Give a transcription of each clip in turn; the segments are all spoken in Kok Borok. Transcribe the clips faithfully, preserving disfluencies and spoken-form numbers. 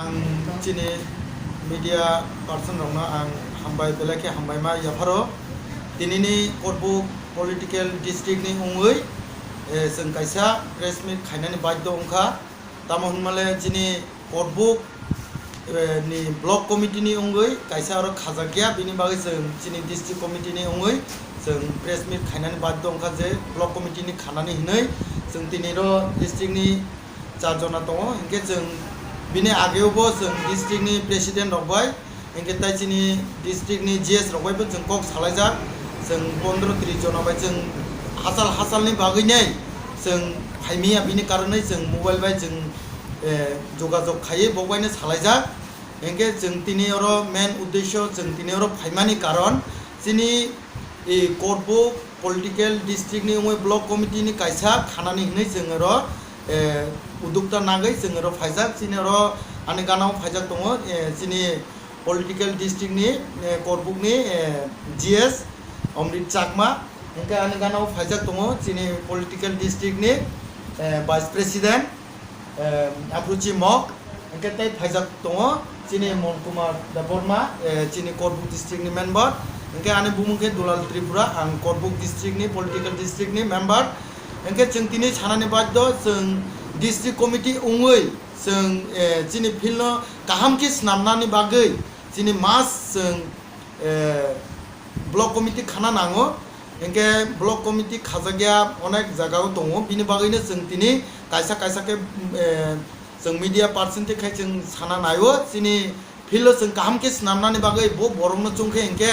Ang chini media person rokno ang hambai, belai khe hambai ma yapharo. Tinini Korbuk political district ni wngwi, eh, chwng kaisa press meet khainani baidhyo wngkha. Tamo hwnmale chini Korbuk, eh, ni block committee ni wngwi kaisa oro khajakya, bini bagwi chwng chini district committee ni wngwi chwng press meet khainani baidhyo wngkha je block committee ni khanani hwnwi chwng tini ro district ni char jona tongo, hinkhe chwng bini ageo bo chwng district ni president rok bai, hinkhe tai chini district ni G S rok bai bo chwng kok salaijak, chwng pondro tris jona bai chwng hachal hachalni bagwi nei chwng phaimiya, bini karonwi chwng mobile bai chwng, eh, jogajog khaiwi bo baino salaijak, hinkhe chwng tini oro main uddesho chwng tini oro phaimani karon chini e, Korbuk political district ni wngwi block committee ni kaisa khanani hinwi chwng oro, e, udukta nagwi chwng oro phaijak. Chini oro ani gana o phaijak tongo, e, chini political district ni, e, Korbuk ni, e, G S Amrit Chakma. Hinkhe ani gana o phaijak tongo chini political district ni, e, vice president, eh, Aphuchi Mok, hinkhe tei phaijak tongo chini Mon Kumar Debbarma, eh, chini Korbuk district ni member, hinkhe ani bumung khe Dulal Tripura, ang Korbuk district ni political district ni member, hinkhe chwng tini sanani baidhyo chwng district committee wngwi chwng, eh, chini field no kaham khe swnamnani bagwi chini mas chwng eh, block committee khana nango, hinkhe block committee khajakya onek jagao tongo, bini bagwino chwng tini kaisa kaisa khe, eh, chwng media person twi khai chwng sana naio, chini field o chwng kaham khe swnamnani bagwi bo borokno chwng khe hinkhe,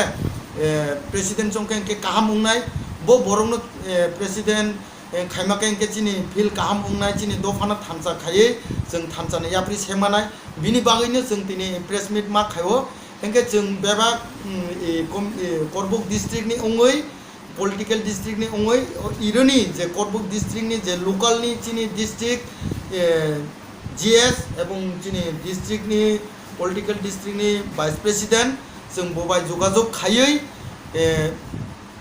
eh, president chwng khe hinkhe kaham wngnai, bo borokno, eh, president, eh, khaima khe hinkhe chini field kaham wngnai, chini dophano thansa khaiwi chwng thansani yapri semanai, bini bagwino chwng tini press meet ma khaio. Hinkhe chwng bebak, mm, e, kom-, e, Korbuk district ni wngwi, political district ni wngwi, o, ironi je Korbuk district ni je local ni chini district, e, G S ebong chini district ni political district ni vice president chwng bo bai jogajog khaiwi, e,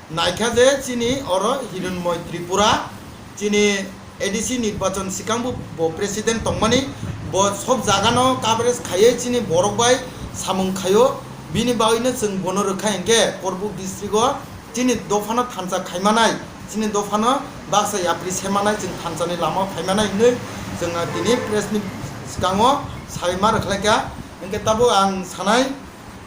naikha je chini oro Hironmoy Tripura, chini A D C nirbachon swkang bo, bo president tongmani, bo sob jagano coverage khaiwi chini borok bai samung khaio, bini bagwino chwng bono rwkha hinkhe Korbuk district o chini dophano thansa khaimanai, chini dophano baksa yapri semanai, chwng thansani lama phaimanai hinwi chwng tini press ni swkango sai ma rwkhlaikha. Hinkhe tabuk ang sanai,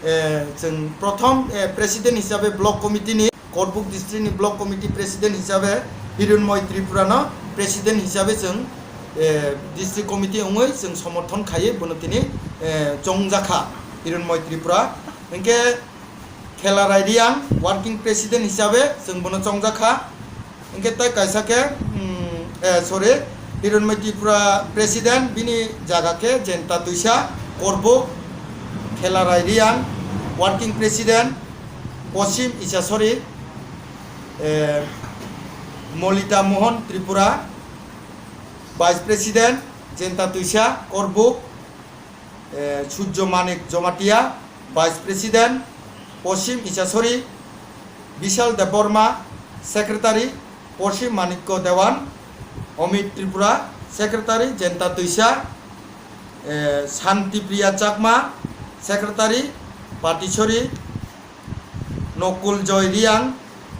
eh, chwng prothom, eh, president hisabe block committee ni, Korbuk district ni block committee president hisabe Hironmoy Tripura no president hisabe chwng, eh, district committee wngwi chwng somorthon khaiwi bono tini, eh, chongjakha Hironmoy Tripura. Hinkhe Khelarai Riang working president hisabe chwng bono chongjakha. Hinkhe tei kaisa khe, mm, eh, sorry, Hironmoy Tripura president, bini jaga khe Jenta Twisa, Korbuk, Khelarai Riang, working president, Poschim Ishasori, eh, Molita Mohan Tripura, vice president, Jenta Twisa, Korbuk, eh, Surjo Manik Jomatia, vice president, Poschim Ishasori, Bishal Debbarma, secretary, Poschim Manikko Dewan, Amit Tripura, secretary, Jenta Twisa, eh, Santi Priya Chakma, secretary, Patisori, Nokul Joy Riang,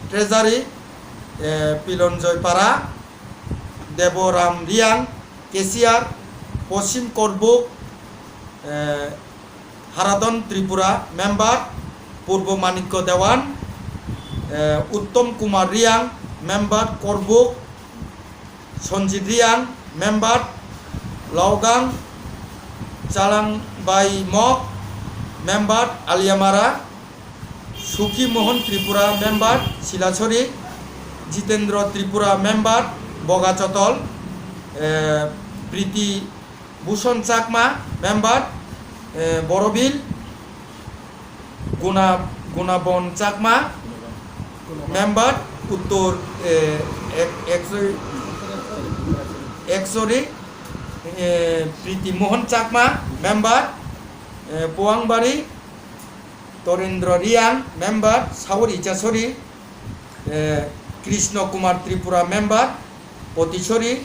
treasury, eh, Pilon Joy Para, Deboram Riang, cashier, Poschim Korbuk, eh, Haradon Tripura, member, Purbo Manikko Dewan, eh, Uttom Kumar Riang, member, Korbuk, Sonjit Riang, member, Logang, Chalangbai Mok, member, Aliamara, Suki Mohan Tripura, member, Silasori, Jitendra Tripura, member, Bogachotol, eh, Priti Bhushon Chakma, member, eh, Borobil, Guna, Gunabon Chakma, member, Uttor, eh, ek-, ekso-, eksori, eh, Priti Mohan Chakma, member, eh, Powangbari, Torendra Riang, member, Saur Ichasori, eh, Krishna Kumar Tripura, member, Potisori,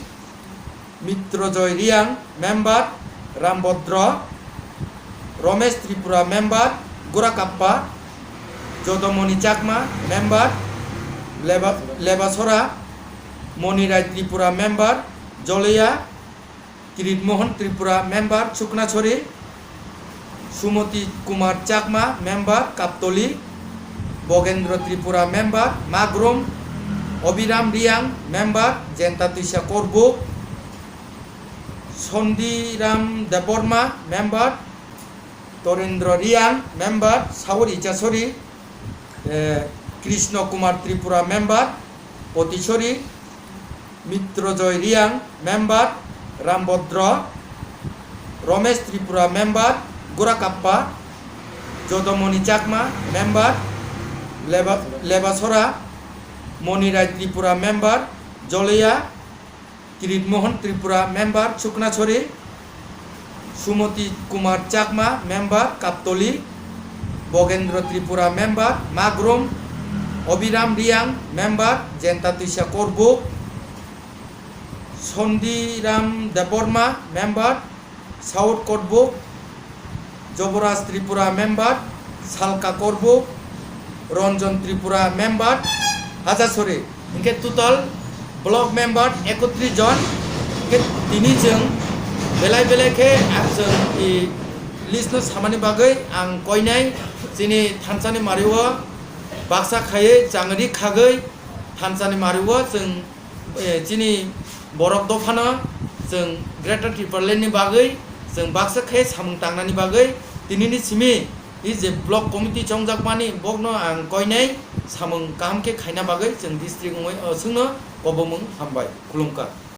Mitrojoy Riang, member, Rambodro, Romesh Tripura member, Gurakappa, Jodomoni Chakma member, Leba-, Lebasora, Monirai Tripura member, Joleya, Kirit Mohan Tripura member, Chuknachori, Sumoti Kumar Chakma member, Kaptoli, Bogendra Tripura member, Magrum, Obiram Riang member, Jenta Tuisa Korbuk, Sondiram Debbarma member, Torendra Riang member, Sauri Chasori, eh, Krishna Kumar Tripura member, Potisori, Mitrojoy Riang member, Rambodro, Romesh Tripura member, Gurakappa, Jodomoni Chakma member, Leba-, Lebasora, Monirai Tripura member, Joleya, Kirit Mohan Tripura member, Chuknachori, Sumoti Kumar Chakma member, Kaptoli, Bogendra Tripura member, Magrum, Obiram Riang member, Jenta Tuisa Korbuk, Sondiram Debbarma member, South Korbuk, Joboraj Tripura member, Salka Korbuk, Ranjan Tripura member, Hajasori. Hingke total block member ekotris jon. Hingke tini chwng belai belai khe ang chwng i list no samani bagwi ang koinai chini thansani mario baksa khaiwi changri khagwi thansani mario chwng, eh, chini borok dophano chwng Greater Tipraland ni bagwi chwng baksa khe samung tangnani bagwi tinini simi i je block committee chongjakmani bokno ang koinai samung kaham khe khaina bagwi chwng district wngwi, oh, chwngno kobomung hambai khulumkha.